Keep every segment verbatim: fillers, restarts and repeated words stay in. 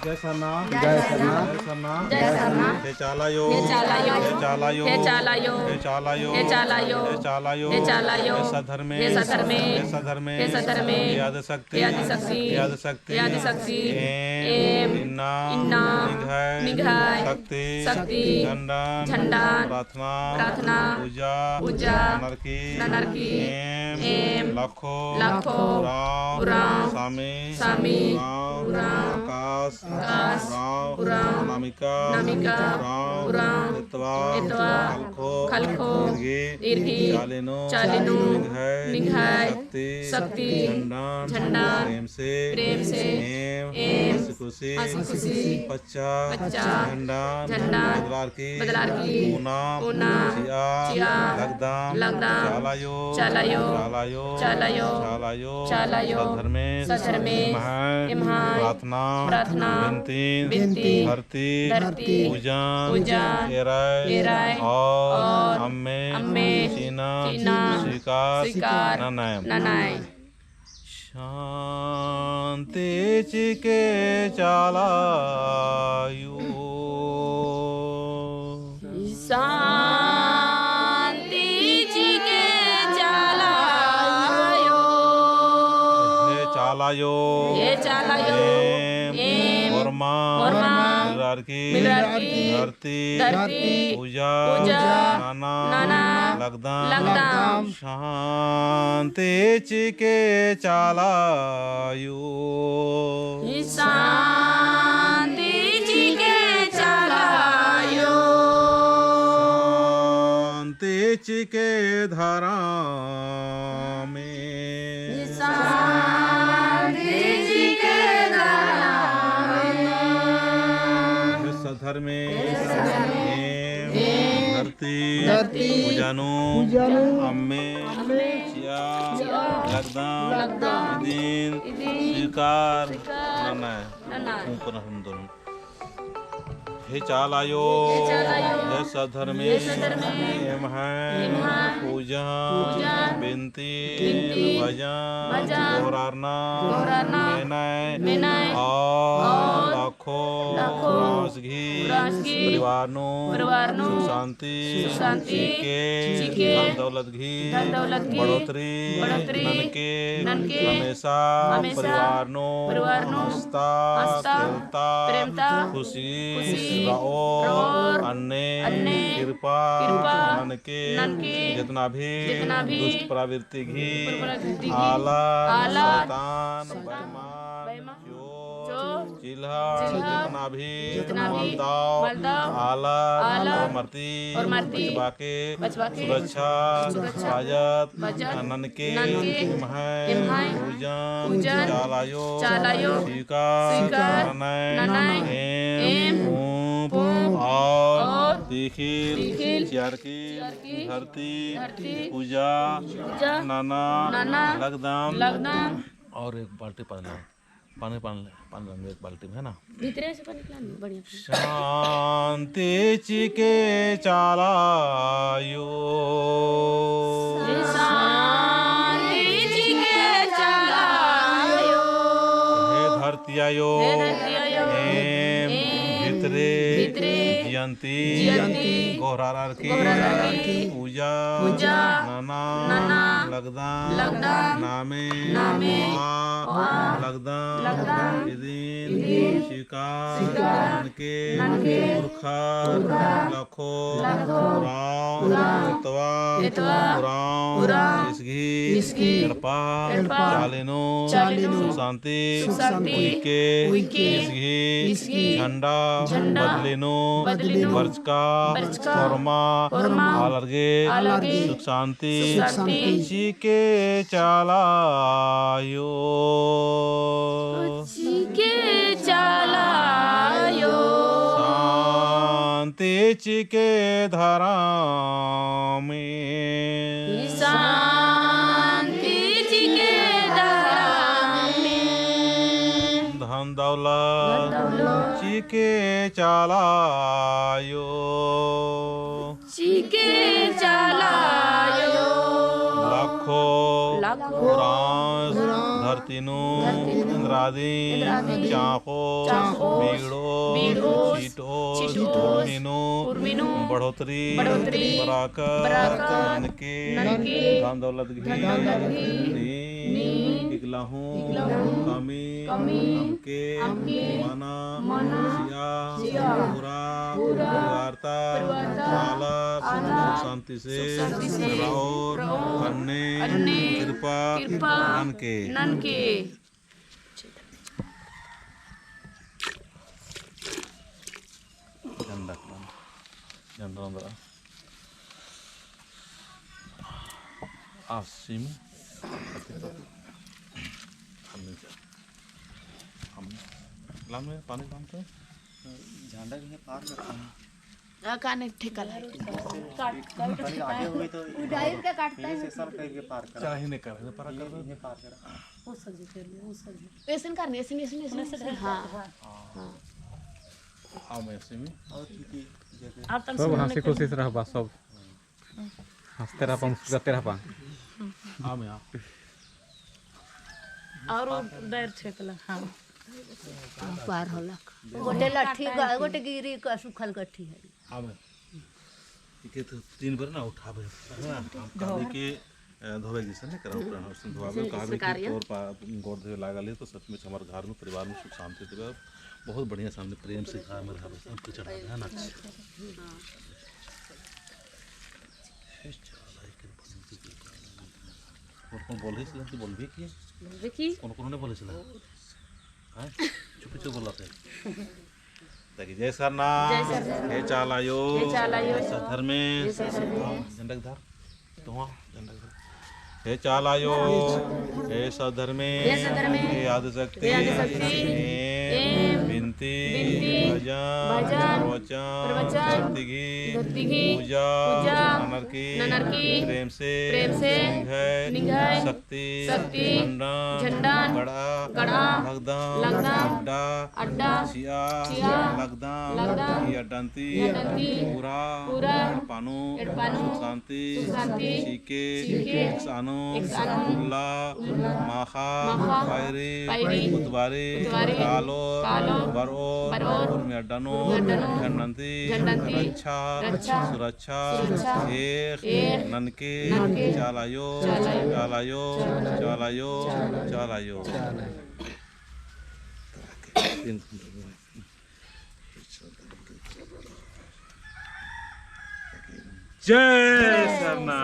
जय सरना। जय सरना। जय सरना। जय सरना। हे चाला आयो। हे चाला आयो। हे चाला आयो। हे चाला आयो। हे चाला आयो। हे चाला आयो। हे चाला आयो। हे चाला आयो। हे सद्धर्मे। हे सद्धर्मे। हे सद्धर्मे। हे सद्धर्मे। हे आदिशक्ति। हे आदिशक्ति। हे आदिशक्ति। हे आदिशक्ति। एम। एम। इन्ना। इन्ना। निंग्है। निंग्है। शक्ति। शक्ति। झंडन। झंडन। प्रार्थना। प्रार्थना। पूजा। पूजा। ननरकी। ननरकी। एम। एम। लाखो। लाखो। उराँव। उराँव। सामी। सामी। उराँव। उराँव। आकाश। आकाश। उराँव। उराँव। अनामिका। अनामिका। उराँव। उराँव। एतवा। एतवा। खलखो। खलखो। इरगी। इरगी। चाली नू। चाली नू। निंग्है। निंग्है। शक्ति। शक्ति। झंडन। झंडन। प्रेम से। प्रेम से। एम। एम। हँसी खुशी। हँसी खुशी। पच्चा। पच्चा। झंडन। झंडन। बदलारकी। बदलारकी। पूनम। पूनम। चिआ। चिआ। लगदम। लगदम। चाला आयो। चाला आयो। चाला आयो। चाला आयो। चाला आयो। चाला आयो। सद्धर्मे। सद्धर्मे। एम्है। एम्है। प्रार्थना। प्रार्थना। बिनती। बिनती। धरती। धरती। पूजन। पूजन। एरय। एरय। और। और। अम्मे। अम्मे। चिअना। चिअना। स्वीकार। स्वीकार। ननय। ननय। शांति चिके चाला आयो। शांति चिके चाला आयो। हे चाला आयो। हे चाला आयो। एम। एम। होरमा। होरमा। मिलरकी। मिलरकी। धरती। धरती। पूजा। पूजा। नना। नना। लगदम। लगदम। शांति चिके चाला आयो। शांति चिके चाला आयो। शांति चिके धरमे। शांति चिके धरमे। सद्धर्मे। एम। धरती। धरती। पूजा नू। पूजा नू। अम्मे। अम्मे। चिआ। चिआ। लगदम। लगदम। इदिन। इदिन। स्वीकार। स्वीकार। ननय। ननय। ऊपर हम दोनों। हे चाला आयो। हे चाला आयो। हे सद्धर्मे। हे सद्धर्मे। एम्है। एम्है। पूजन। पूजन। बिनती। बिनती। भजन। भजन। गोहरारना। गोहरारना। मेनय। मेनय। और। और। लाखो, लाखो, उराँवस गही, उराँवस गही, परिवार नू, परिवार नू, सुख शांति, सुख शांति, चिके, चिके, धन दौलत गही, धन दौलत गही, बढ़ोतरी, बढ़ोतरी, ननके, ननके, हमेशा, हमेशा, परिवार नू, परिवार नू, हँसता, हँसता, खेलता, प्रेमता, खुशी, खुशी, रओर, रओर, अन्ने, अन्ने, कृपा, कृपा, ननके, ननके, जितना भी, जितना भी, दुष्ट प्रवृत्ति गही, दुष्ट प्रवृत्ति गही, आलर, आलर, शैतान, शैतान, बेईमान, बेईमान, जो, जो, चिल्हा, चिल्हा, जितना भी, जितना भी, मलदव, मलदव, आलर, आलर, और मरती, और मरती, बचबा के, बचबा के, सुरक्षा, सुरक्षा, हिफाजत, हिफाजत, ननके, ननके, एम्है, एम्है, पूजन, पूजन, चाला आयो, चाला आयो, स्वीकार, स्वीकार, ननय, ननय, एम, एम, पूँप, पूँप, और, और, तिख़िल, तिख़िल, चिअरकी, चिअरकी, धरती, धरती, पूजा, पूजा, नना, नना, लगदम, लगदम, और एक बाल्टी पानी लाओ। पानी, पानी, पानी रंग एक बाल्टी में, है ना? भीतरे से पानी पिलानी, बढ़िया से। शांति चिके चाला आयो। शांति चिके चाला आयो। हे धरती आयो। हे धरती आयो। एम, एम, भीतरे, भीतरे, जियंती, जियंती, गोहरारकी, गोहरारकी, पूजा, पूजा, नना, नना, लगदम, लगदम, नामे, नामे, होआ, होआ, लगदम, लगदम, इदिन, इदिन, स्वीकार, स्वीकार, ननके, ननके, पुरखर, पुरखर, लाखो, लाखो, उराँव, उराँव, एतवा, एतवा, उराँव, उराँव, इसगही, इसगही, एड़पा, एड़पा, चाली नू, चाली नू, सुख शांति, सुख शांति, उइके, उइके, इसगही, इसगही, झंडा, झंडा, बदली नू, बदली बरचका, बरचका, होरमा, होरमा, आलर गे, आलर गे, सुख शांति, सुख शांति, चिके चाला आयो। चिके चाला आयो। शांति चिके धरमे। शांति चिके धरमे। धन दौलत, धन दौलत, चिके चाला आयो। चिके चाला आयो। लाखो, लाखो, उराँवस, उराँवस, धरती नू, धरती नू, इन्द्रादिन, इन्द्रादिन, चाँख़ो, चाँख़ो, बीड़ो, बीड़ो, छिटओस, छिटओस, उर्मी नू, उर्मी नू, बढ़ोतरी, बढ़ोतरी, बरआ कर, बरआ कर, ननके, ननके, धन दौलत गही, धन दौलत गही, नीम, नीम, इकला हूँ, इकला हूँ, कमी, कमी, अमके, अमके, मना, मना, चिआ, चिआ, पूरा, पूरा, परिवार ता, परिवार ता, आलर, आलर, सुख शांति से, सुख शांति से, रओर, रओर, अन्ने, अन्ने, कृपा, कृपा, ननके, ननके। झंडा, झंडा अंदर। आसिम। हम, हम, लाम में पानी लाम तो। झंडा भी है, पार करता है। आ, काने ठेका ला। काट, काट। पर आगे हुई तो उडाइर के काटता है। ये से सर कहीं के पार करा। चाहे नहीं कर, ये पार कर दो। ये पार करा। वो सर जी कर ले, वो सर जी। ऐसन करने, ऐसन, ऐसन, ऐसन, ऐसन। हाँ। हाँ। हाँ, मैं ऐसे में। और की, की, जगह। आप तन सब सुनने हंसी के खुशी से रहबा, सब। हंसते रहबा, मुस्कुराते रहबा। हाँ, मैं, हाँ। और वो डर छेकला, हाँ। पार होलक। गोटे लट्ठी ग-, गोटे गिरी का सुखल गट्ठी है। हाँ, मैं। इके तो तीन बार ना उठाबे। हाँ, हम काबे के, अ, धोबे जैसे नहीं करा, ऊपर हम सुन धोबे, जैसे काबे के कार्य। और पा-, गोड़ धोए लागल है, तो सच में हमारे घर में, परिवार में सुख शांति देवे। बहुत बढ़िया सामने प्रेम से घर में रहा, सब कुछ चढ़ा है ना। हाँ। और कौन बोल रही है, बोल भी की? बोल भी की? कौन, कौन ने बोले सिला? हाँ? चुप, चुप बोला थे। ताकि जय सरना, जय सरना। हे चाला आयो, हे चाला आयो, हे सद्धर्मे, हे सद्धर्मे। झंडा धर, तो वहाँ झंडा धर। हे चाला आयो, हे सद्धर्मे, हे सद्धर्मे। हे आदिशक्ति, हे आदिशक्ति। एम, एम, बिनती, बिनती, भजन, भजन, प्रवचन, प्रवचन, धरती गही, धरती गही, पूजा, पूजा, ननर की, ननर की, प्रेम से, प्रेम से, निंग्है, निंग्है, शक्ति, शक्ति, झंडन, झंडन, गड़ा, गड़ा, लगदम, लगदम, अड्डा, अड्डा, चिआ, चिआ, लगदम, लगदम, ई अड्डन ती, ई अड्डन ती, पूरा, पूरा, एड़पा नू, एड़पा नू, सुख शांति, सुख शांति, चिके, चिके, एकसानो, एकसानो, उल्ला, उल्ला, माखा, माखा, पैरी, पैरी, उतबारी, उतबारी, कालोर, कालोर, बरओर, बरओर, उर्मी अड्डा नू, उर्मी अड्डा नू, झंडन ती, झंडन ती, रक्षा, रक्षा, सुरक्षा, सुरक्षा, एख़, एख़, ननके, ननके, चाला आयो, चाला आयो, चाला आयो, चाला आयो, चाला आयो। जय सरना।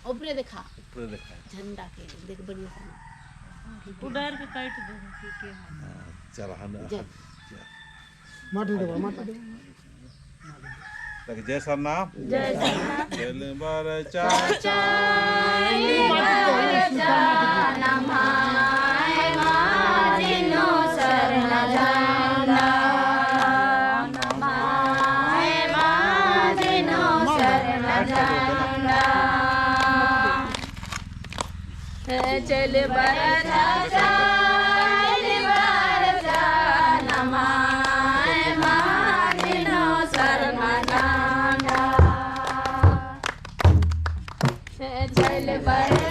ऊपरे देखा। ऊपरे देखा। झंडा के देख बढ़िया से। उडार के काट दे। हाँ, चला हम। जय। माटी देवा, माटी देवा। ताकि जय सरना। जय सरना। चल बरचा, चल बरचा, नम्है माजी नू सरना झंडा। नम्है माजी नू सरना झंडा। चल बरचा, चल बरचा, नम्है माजी नू सरना झंडा। चल बरचा,